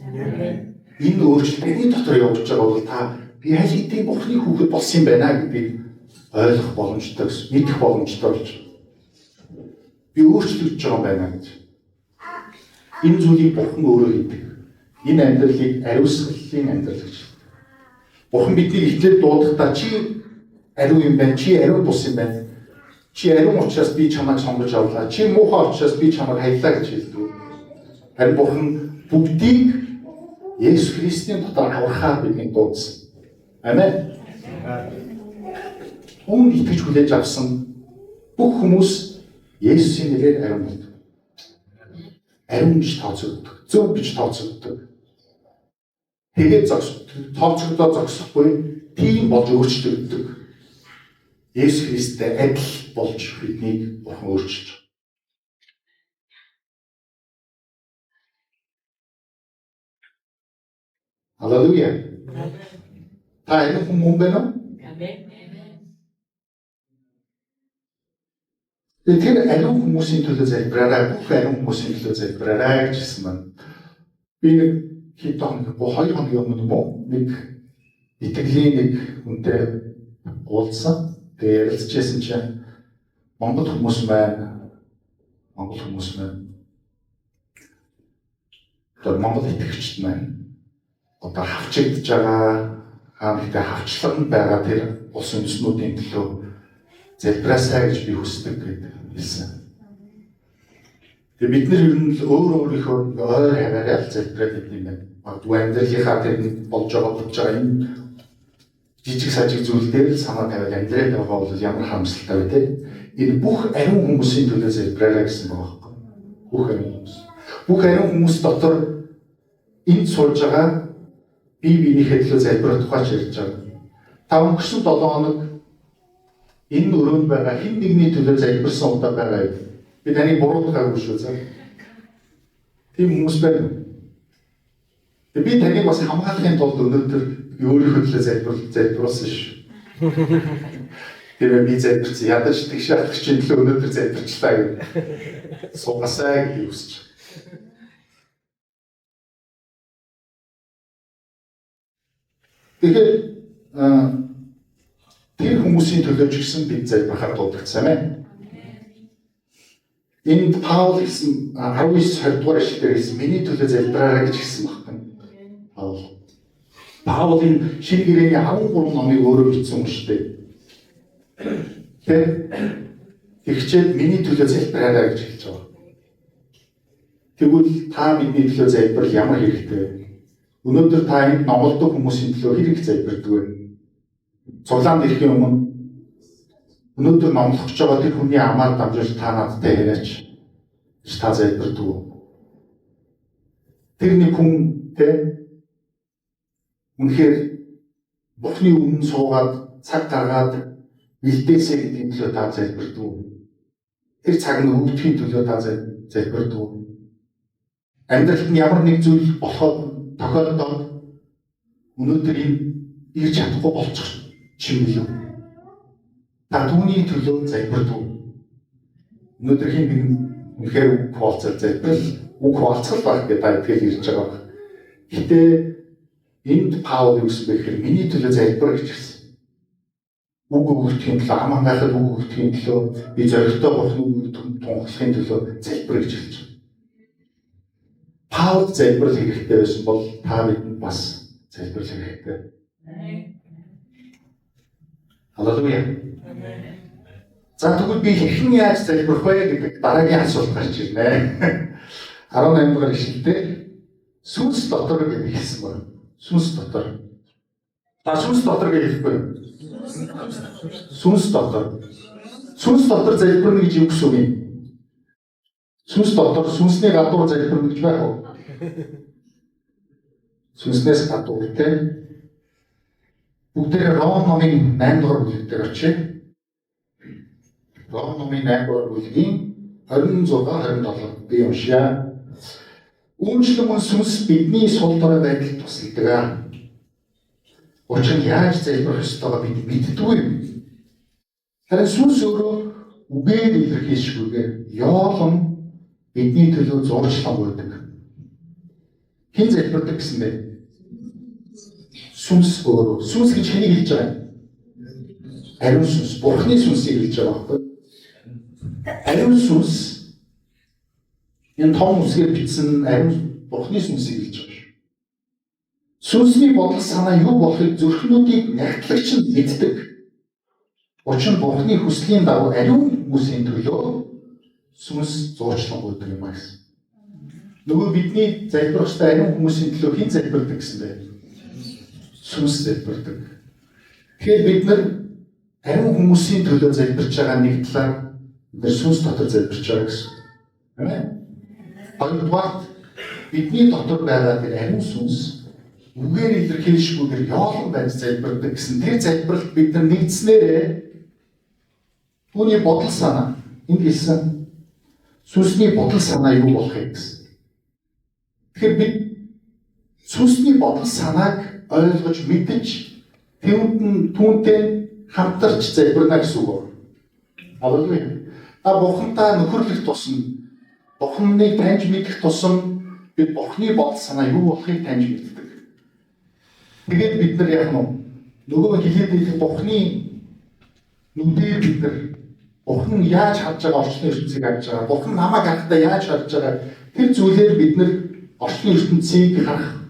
Энэ өөрчлөлт таны дотор явагдаж байгаа бол та би аль хэдийн Бурханы хүүхэд болсон юм байна гэдгийг ойлгох боломжтой, мэдэх боломжтой болж байна. Би өөрчлөгдөж байгаа юм байна гэж. Энэ зүйлийг Бурхан өөрөө хийдэг. Энэ амьдралыг ариусгалын амьдрал гэж хэлдэг. Бурхан биднийг эхлээд дуудахдаа чи ариун юм байна, чи ариун бус юм байна. Чи ариун учраас би чамайг сонгож авлаа. Чи муухай учраас би чамайг хаялаа гэж хэлдэг. Харин Бурхан бүгдийг Есүс Христийн дотор аврахаар биднийг дуудсан. Амен. Үүнд итгэж хүлээж авсан бүх хүмүүс Есүсийн нэрээр ариун болдог. Ариун гэж тооцогддог. Зөв гэж тооцогддог. Тэгээд тооцогдоо зогсохгүй тийм болж өөрчлөгддөг. Есүс Христтэй адил болж биднийг Бурхан өөрчилж байгаа. Халелуя. Та ариун хүн мөн байна уу? Амен. Тэр ариун хүмүүсийн төлөө залбираарай, бүх ариун хүмүүсийн төлөө залбираарай гэж хэлсэн байна. Би нэг хэд хоног, 2 хоногийн өмнө юм уу? Нэг итгэлийн нэг хүнтэй уулзсан. Тэгээ ярилцчихсан чинь Монгол хүмүүс маань одоо Монгол итгэгчд маань одоо хавчигдж байгаа, хаана ихтэй хавчлан байгаа тэр улс үндэстнүүдийн төлөө залбираасай гэж би хүсдэг гэдэг хэлсэн. Тэгээ бид нар ер нь л өөр өөрийнхөө ойр хаваараа л залбираад идэв юм байна. Магадгүй амьдралынхаа тэр болж байгаа энэ жижиг сажиг зүйл дээр л санаа тавиад амьдраад байгаа бол ямар харамсалтай вэ те? Энэ бүх ариун хүмүүсийн төлөө залбираарай гэсэн байгаа байхгүй. Бүх ариун хүмүүс. Бүх ариун хүмүүс дотор энд сууж байгаа бие биенийхээ төлөө залбирах тухай ч ярьж байгаа. Та өнгөрсөн 7 хоног энэ өрөөнд байгаа хэн нэгний төлөө залбирсан удаа байгаа юм. Би таныг буруутгаагүй шүү заа. Тийм хүмүүс байна уу? Тэгээ би таныг бас хамгаалахын тулд өнөөдөр би өөрийнхөө төлөө залбируулсан шүү. Тэгээ би залбирсан. Ядаж тэгш атгчийн төлөө өнөөдөр залбирчлаа гэх. Суугасай гэж хүсэж байна. Тэгэхээр тэр хүмүүсийн төлөө ч гэсэн бид залбирахаар дуудагдсан юм. Энд Паул хэлсэн 19 20 дугаар эшлэлээр хэлсэн миний төлөө залбираарай гэж хэлсэн байхгүй. Паул. Паул энэ шинэ гэрээний 13 номыг өөрөө бичсэн юм шүү дээ. Тэ? Тэгчээд миний төлөө залбираарай гэж хэлж байгаа. Тэгвэл та бидний төлөө залбирал ямар хэрэгтэй вэ? Өнөөдөр та энд номлодог хүмүүсийн төлөө хэрэг залбирдаг вэ? Цуглаанд ирэхийн өмнө өнөөдөр номлох гэж байгаа тэр хүний амаар дамжуулж та надтай яриач гэж та залбирдаг уу? Тэр нэг хүн тэ үнэхээр Бурхны өмнө суугаад цаг гаргаад бэлдээсэй гэдгийн төлөө та залбирдаг уу? Тэр цаг нь өвдөхийн төлөө та залбирдаг уу? Амьдралд нь ямар нэг зүйл болоход тохиолдоод өнөөдөр энэ ирж чадахгүй болчих чим билүү? Та түүний төлөө залбирдаг уу? Өнөөдөр хэн нэгэн үнэхээр үг хуваалцал залбирал, үг хуваалцал байх гэдэг та итгэл ирж байгаа баг. Гэтэ энд Паул юу гэсэн бэ гэхээр миний төлөө залбир гэж хэлсэн. Үг өгөхийн төлөө, ам ангайхад үг өгөхийн төлөө, би зоригтой Бурхны үгийг тунхаглахын төлөө залбир гэж хэлж байгаа. Паул залбирал хэрэгтэй байсан бол та бидэнд бас залбирал хэрэгтэй. Халелуя. За тэгвэл би хэрхэн яаж залбирх вэ гэдэг дараагийн асуулт гарч ирнэ. 18 дугаар ишлэлдээ сүнс дотор гэж хэлсэн байна. Сүнс дотор. Та сүнс дотор гэж хэлэхгүй юу? Сүнс дотор. Сүнс дотор залбирна гэж юу гэсэн үг юм? Сүнс дотор, сүнсний гадуур залбирна гэж байх уу? Сүнснээс гадуур, тийм. Бүгдээрээ Ром номын 8 дугаар бүлэг дээр очие. Ром номын 8 дугаар бүлгийн 26 27 би уншъя. Үүнчлэн мөн сүнс бидний сул дорой байдалд тусалдаг. Учир нь яаж залбирах ёстойгоо бид мэддэггүй юм. Харин сүнс өөрөө үгээр илэрхийлшгүйгээр ёолон бидний төлөө зуршлан гуйдаг. Хэн залбирдаг гэсэн бэ? Сүнс өөрөө. Сүнс гэж хэнийг хэлж байгаа юм? Ариун сүнс, Бурхны сүнсийг хэлж байгаа байхгүй юу? Ариун сүнс энэ том үсгээр бичсэн ариун Бурхны сүнсийг хэлж байгаа шүү. Сүнсний бодол санаа юу болохыг зүрхнүүдийг нягтлагч нь мэддэг. Учир нь Бурхны хүслийн дагуу ариун хүмүүсийн төлөө сүнс зуучлан гуйдаг юм а гэсэн. Нөгөө бидний залбирах ёстой ариун хүмүүсийн төлөө хэн залбирдаг гэсэн бэ? Сүнс залбирдаг. Тэгэхээр бид нар ариун хүмүүсийн төлөө залбирч байгаа нэг талаар бид нар сүнс дотор залбирч байгаа гэсэн. Амен. Хоёрдугаарт бидний дотор байгаа тэр ариун сүнс үгээр илэрхийлшгүйгээр ёолон байж залбирдаг гэсэн тэр залбиралд бид нар нэгдснээрээ түүний бодол санаа энд хэлсэн сүнсний бодол санаа юу болох юм гэсэн. Тэгэхээр бид сүнсний бодол санааг ойлгож мэдэж түүнд нь түүнтэй хамтарч залбирна гэсэн үг. Аллилуйя. Та Бурхантай нөхөрлөх тусам, Бурханыг таньж мэдэх тусам бид Бурханы бодол санаа юу болохыг таньж мэддэг. Тэгээд бид нар яах нь вэ? Нөгөө хэлээд идэх Бурханы нүдээр бид нар Бурхан яаж харж байгаа орчлон ертөнцийг харж байгаа, Бурхан намайг харахдаа яаж харж байгаа тэр зүйлээр бид нар орчлон ертөнцийг харах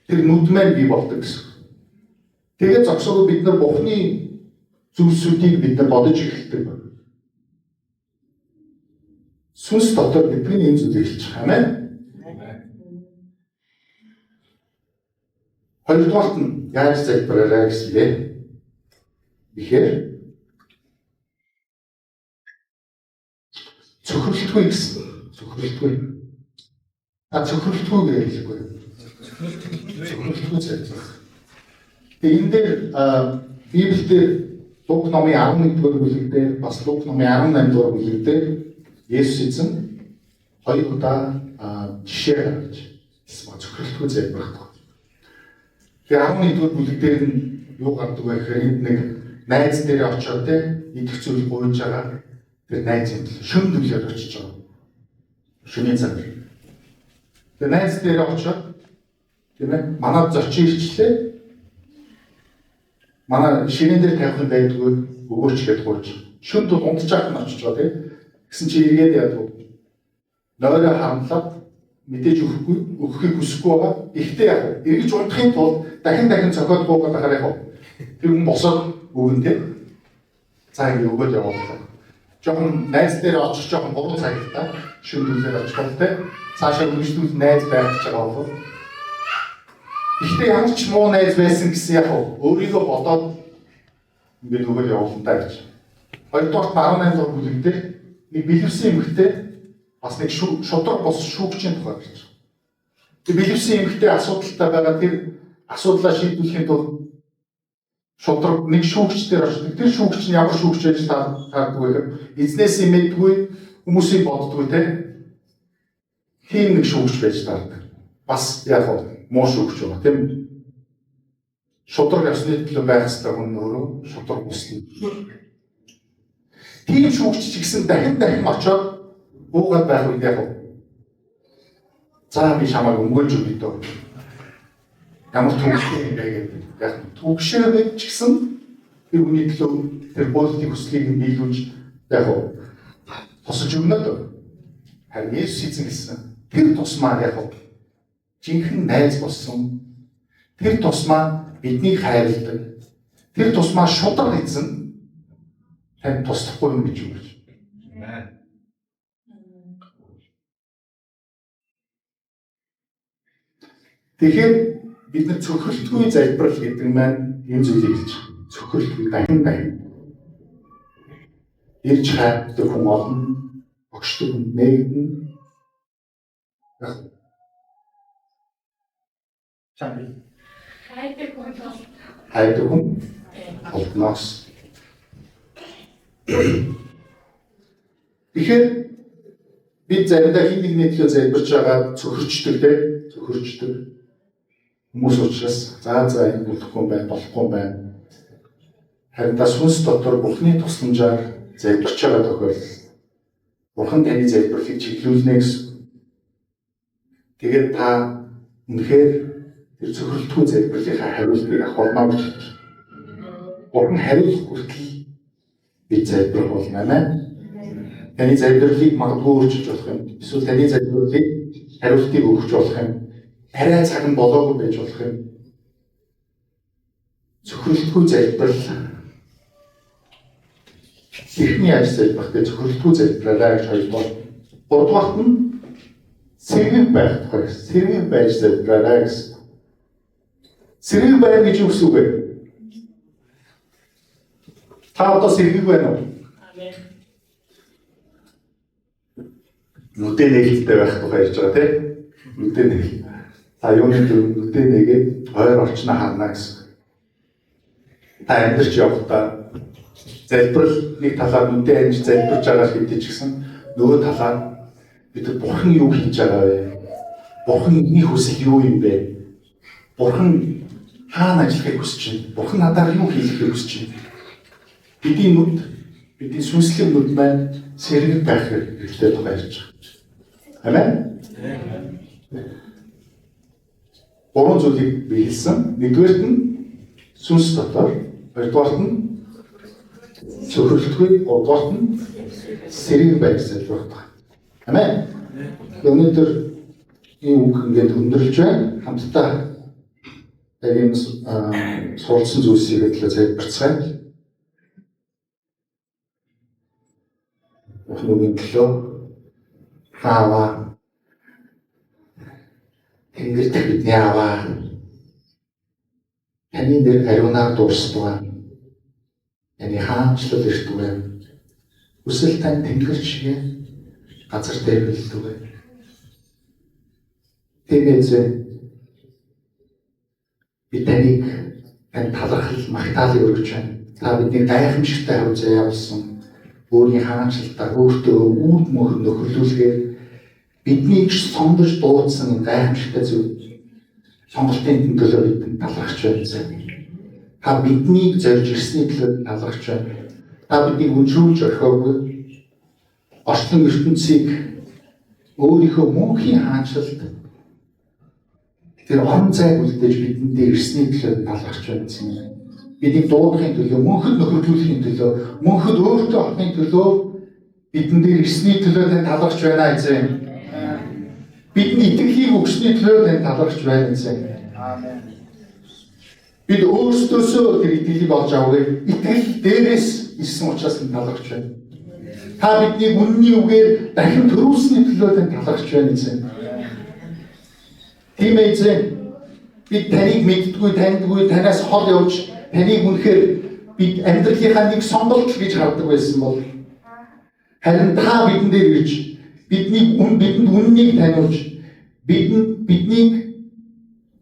тэр нүд маань бий болдог гэсэн. Тэгээд зогсоогоо бид нар Бурханы зүйлсүүдийг бид нар бодож эхэлдэг байна. Сүнс дотор бидний энэ зүйлийг хэлж байгаа. Амен. Хоёрдугаарт нь яаж залбираарай гэсэн бэ? Тэгэхээр цөхрөлтгүй гэсэн. Цөхрөлтгүй. Та цөхрөлтгүй гэж хэлэхгүй. Цөхрөлтгүй залбирах. Тэгээ энэ дээр Библиэлд Лук номын 11 дугаар бүлэг дээр бас Лук номын 18 дугаар бүлэг дээр Есүс эзэн хоёр удаа жишээ гаргаж хэлсэн ба цөхрөлтгүй залбирах тухай. Тэгээ 11 дугаар бүлэг дээр нь юу гардаг вэ гэхээр энд нэг найз дээр очиод те идэх зүйл гуйж байгаа тэр найз юм л шөн дүлээр очиж байгаа. Шөнийн цаг. Тэгээ найз дээр очиод тийм ээ манад зочин ирчлээ. Манай ширээн дээр тавих юм байдгүй өгөөч гэдээ гуйж. Шөнд бол унтчих нь очиж байгаа тийм. Гэсэн чи эргээд яадаг. Нойроо харамлаад мэдээж өгөхгүй, өгөхийг хүсэхгүй байгаа. Ихтэй яг эргэж унтахын тулд дахин дахин цохиод гуугаад ахаар яг тэр хүн босоод өгөн тийм. За ингэ өгөөд явууллаа. Жохон найз дээр очих жохон 3 цаг л та. Шөнө дүлээр очих бол тийм. Цаашаа үргэлжлүүл найз байх гэж байгаа бол. Ихтэй ямар ч муу найз байсан гэсэн яг өөрийгөө бодоод ингээд өгөөд явуулна та гэж. Хоёрдугаар 18 дугаар бүлэг дээр нэг бэлэвсэн эмэгтэй бас нэг шудраг бус шүүгчийн тухай гэж. Тэр бэлэвсэн эмэгтэй асуудалтай байгаа тэр асуудлаа шийдвэрлэхийн тулд шудраг нэг шүүгч дээр очдог. Тэр шүүгч нь ямар шүүгч байж таардаг вэ гэхээр эзнээсээ мэддгүй, хүмүүсийг боддгүй те. Тийм нэг шүүгч байж таардаг. Бас яг муу шүүгч байгаа тийм үү? Шудраг ёсны төлөө байх ёстой хүн өөрөө шудраг бусна. Тийм шүүгч ч гэсэн дахин дахин очоод буугаад байх үед яг за би чамайг өмгөөлж өгье дөө. Ямар түгшээ юм бэ гэдэг. Яг түгшээ байж ч гэсэн тэр хүний төлөө тэр боолтын хүслийг нь биелүүлж яг тусалж өгнө дөө. Харин Есүс эзэн гэсэн тэр тусмаа яг жинхэнэ найз болсон. Тэр тусмаа биднийг хайрладаг. Тэр тусмаа шудраг эзэн танд туслахгүй юм гэж үгэж. Амен. Тэгэхээр бид нар цөхрөлтгүй залбирал гэдэг маань энэ зүйлийг хэлж байгаа. Цөхрөлтгүй дахин дахин ирж хайдаг хүн олон, огшдог хүн нэгдэн. Чамби. Хайдаг хүн бол Хайдаг хүн олдноос. Тэгэхээр бид заримдаа хин нэгний төлөө залбирч байгаа цөхөрчдөг те, цөхөрчдөг. Хүмүүс учраас за за энэ болохгүй юм байна, болохгүй юм байна. Харин та сүнс дотор Бурхны тусламжаар залбирч байгаа тохиолдолд Бурхан таны залбирлыг чиглүүлнэ гэсэн. Тэгээд та үнэхээр тэр цөхрөлтгүй залбирлынхаа хариултыг авах болно гэж хэлж байна. Бурхан хариулах хүртэл бид залбирх болно, амин. Таны залбирлыг магадгүй өөрчилж болох юм. Эсвэл таны залбирлыг хариултыг өгч болох юм. Арай цаг нь болоогүй байж болох юм. Цөхрөлтгүй залбирал хэрхэн яаж залбирах вэ? Цөхрөлтгүй залбираарай гэж хоёрдугаар. Гуравдугаарт нь сэргийг байх тухай. Сэргийг байж залбираарай гэсэн. Сэргийг байна гэж юу гэсэн үг вэ? Та одоо сэргийг байна уу? Амен. Нүдэ нээлттэй байх тухай ярьж байгаа тийм? Нүдэ нээл. Та юуны төр нүдэ нэгээд ойр орчноо харна гэсэн. Та амьдарч явахдаа залбирал нэг талаар нүдэ анж залбирч байгаа хэдий ч гэсэн нөгөө талаар бид Бурхан юу хийж байгаа вэ? Бурхан миний хүсэл юу юм бэ? Бурхан хаана ажиллахыг хүсэж байна? Бурхан надаар юу хийхийг хүсэж байна? Бидний нүд, бидний сүнслэг нүд маань сэрэг байх хэрэгтэй тухай ярьж байгаа. Амен. Гурван зүйлийг би хэлсэн. Нэгдүгээрт нь сүнс дотор, хоёрдугаарт нь цөхрөлтгүй, гуравдугаарт нь сэрэг байх залбирах. Амен. Өнөөдөр энэ үг ингээд өндөрлж байна. Хамтдаа яг энэ суралцсан зүйлсийг төлөө залбирцгаая. Бурхны үгийн төлөө Аава, Тэнгэр дэх бидний Аава, таны нэр ариунаар дуурстугай. Таны хаанчлал иртүгэй. Хүсэл тань тэнгэр чигээ газар дээр бэлдүгэй. Тийм эзэн, би таныг тань талархал магтаалыг өргөж байна. Та бидний гайхамшигтай хариу заяа болсон өөрийн хаанчлалтаар өөртөө үүд мөнх нөхөрлүүлгээр биднийг сонгож дуудсан энэ гайхамшигтай зүйл сонголтын төлөө бидэнд талархаж байна. Та биднийг зорж ирсний төлөө талархаж байна. Та биднийг үншүүлж орхиогүй. Орчлон ертөнцийг өөрийнхөө мөнхийн хаанчлалд тэр орон зайг үлдээж бидэнд ирсний төлөө талархаж байна. Биднийг дуудахын төлөө, мөнхөд нөхөрлүүлэхийн төлөө, мөнхөд өөртөө авахын төлөө бидэн дээр ирсний төлөө тань талархаж байна эзэн. Бидний итгэлийг өгсөний төлөө тань талархаж байна эзэн. Амен. Бид өөрсдөөсөө тэр итгэлийг олж авъя. Итгэл дээрээс ирсэн учраас тань талархаж байна. Та биднийг үнний үгээр дахин төрүүлсэний төлөө тань талархаж байна эзэн. Тийм ээ эзэн. Бид таныг мэддгүй, таньдгүй, танаас хол явж таныг үнэхээр бид амьдралынхаа нэг сонголт гэж хардаг байсан бол харин та бидэн дээр ирж биднийг бидэнд үннийг таниулж биднийг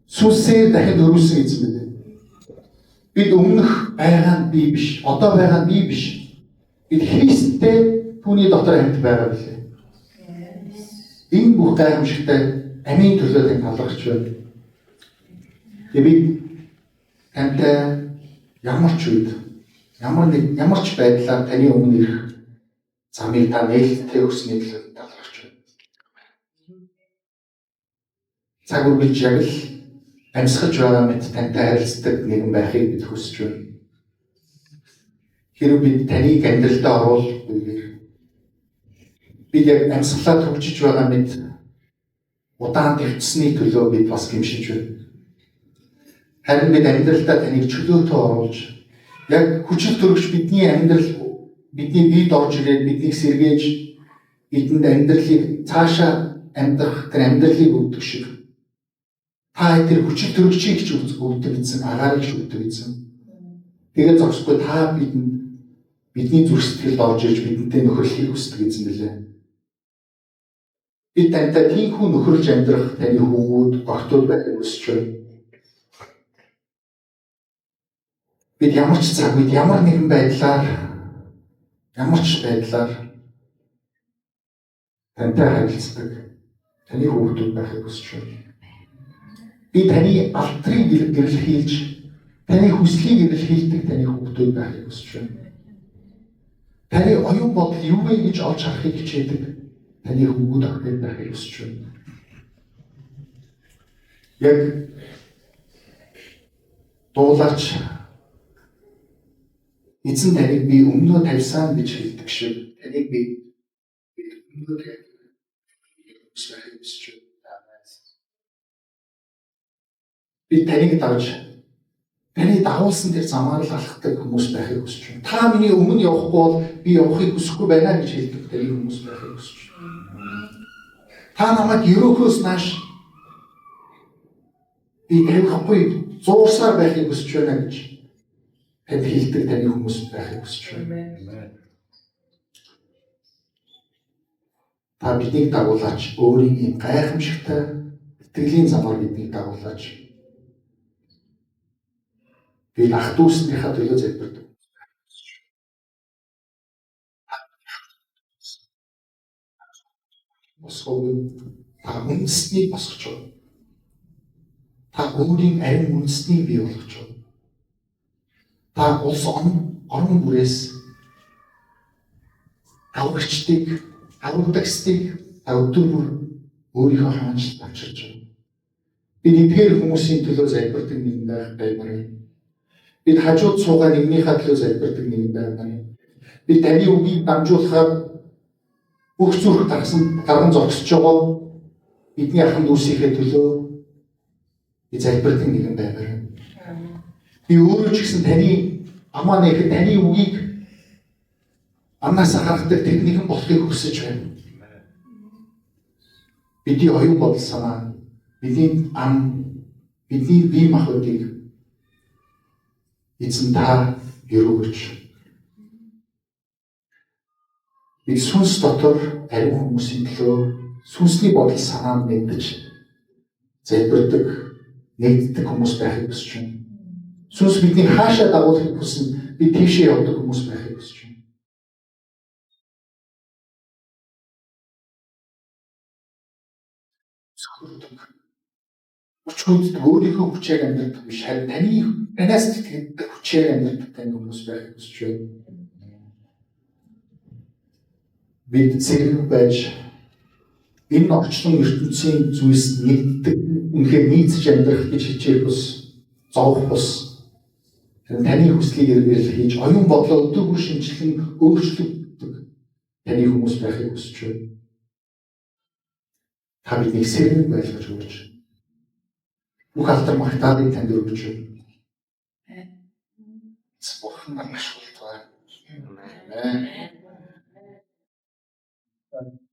сүнсээр дахин төрүүлсэн эзэн бид. Бид өмнөх байгаа нь би биш, одоо байгаа нь би биш. Бид Христтэй түүний дотор амьд байгаа билээ. Энэ бүх гайхамшигтай амийн төлөө тань талархаж байна. Тэгээ бид тантай ямар ч үед, ямар ч байдлаар таны өмнө ирэх замыг та нээлттэй өгсөний төлөө талархаж байна. Цаг үргэлж яг л амьсгаж байгаа мэт тантай харилцдаг нэгэн байхыг бид хүсэж байна. Хэрв бид таныг амьдралдаа оруулахгүйгээр бид яг амьсгалаа түгжиж байгаа мэт удаан твцсэний төлөө бид бас гэмшиж байна. Харин бид амьдралдаа таныг чөлөөтөө оруулж яг хүчил төрөгч бидний амьдрал бидний биед орж ирээд биднийг сэргээж бидэнд амьдралыг цаашаа амьдрах тэр амьдралыг өгдөг шиг Та тэр хүчил төрөгчийг ч өгдөг эзэн, агаарыг ч өгдөг эзэн. Тэгээ зогсохгүй та бидэнд бидний зүрх сэтгэлд орж ирж бидэнтэй нөхөрлөхийг хүсдэг эзэн билээ. Бид тантай тийхүү нөхөрлж амьдрах таны хүүгүүд, огтуд байхыг хүсэж байна. Бид ямар ч цаг үед, ямар нэгэн байдлаар, ямар ч байдлаар тантай харилцдаг таны хүүхдүүд байхыг хүсэж байна. Би таны алдрыг эрэлхийлж, таны хүслийг эрэлхийлдэг таны хүүхдүүд байхыг хүсэж байна. Таны оюун бодол юу вэ гэж олж харахыг хичээдэг таны хүүгүүд охид байхыг хүсэж байна. Яг дуулаач эзэн таныг би өмнөө тавьсан гэж хэлдэг шиг таныг би өмнөө тавьсан байхыг хүсэж байна. Би таныг дагаж таны дагуулсан тэр замаар л алхдаг хүмүүс байхыг хүсэж байна. Та миний өмнө явахгүй бол би явахыг хүсэхгүй байна гэж хэлдэг таны хүмүүс байхыг хүсэж байна. Та намайг ерөөхөөс нааш би тавихгүй зуурсаар байхыг хүсэж байна гэж танд хэлдэг таны хүмүүс байхыг хүсэж байна. Та биднийг дагуулаач, өөрийн ийм гайхамшигтай итгэлийн замаар биднийг дагуулаач. Бид ах дүүснийхээ төлөө залбирдаг. Босгоогүй та үндэснийг босгож байгаа. Та өөрийн ариун үндэснийг бий болгож байгаа. Та улс орон бүрээс аврагчдыг, аврагдагчдыг та өдөр бүр өөрийнхөө хаанчлалд авчирч байгаа. Бид эдгээр хүмүүсийн төлөө залбирдаг нэгэн байх баймаар юм. Бид хажууд суугаа нэгнийхээ төлөө залбирдаг нэгэн баймаар юм. Бид таны үгийг дамжуулахаар бүх зүрх гарган зогсож байгаа бидний ахын дүүсийнхээ төлөө би залбирдаг нэгэн баймаар юм. Би өөрөө ч гэсэн таны амаа нээхэд таны үгийг амнаас гаргадаг тэр нэгэн болохыг хүсэж байна. Бидний оюун бодол санаа, бидний ам, бидний бие махбодыг эзэн та өрөөгч. Бид сүнс дотор ариун хүмүүсийн төлөө сүнсний бодол санаанд нэгдэж залбирдаг, нэгддэг хүмүүс байхыг хүсэж байна. Сүнс бидний хаашаа дагуулахыг хүснэ, бид тийшээ явдаг хүмүүс байхыг хүсэж байна. Сөхөрдөг. Хүчгүйддэг өөрийнхөө хүчээр амьдардаг биш, харин танаас тэтгэдэг хүчээр амьдардаг таны хүмүүс байхыг хүсэж байна. Бид сэрэг байж энэ орчлон ертөнцийн зүйлс нэгддэг, үнэхээр нийцэж амьдрах гэж хичээх бус, зовох бус. Харин таны хүслийг эргэлхийлж, оюун бодлоо өдөр бүр шинжилэн өөрчлөгддөг таны хүмүүс байхыг хүсэж байна. Та биднийг сэрэг байлгаж өгөөч. Бүх алдар магтаалыг танд өргөж байна. Бурхан маш болтугай. Амен.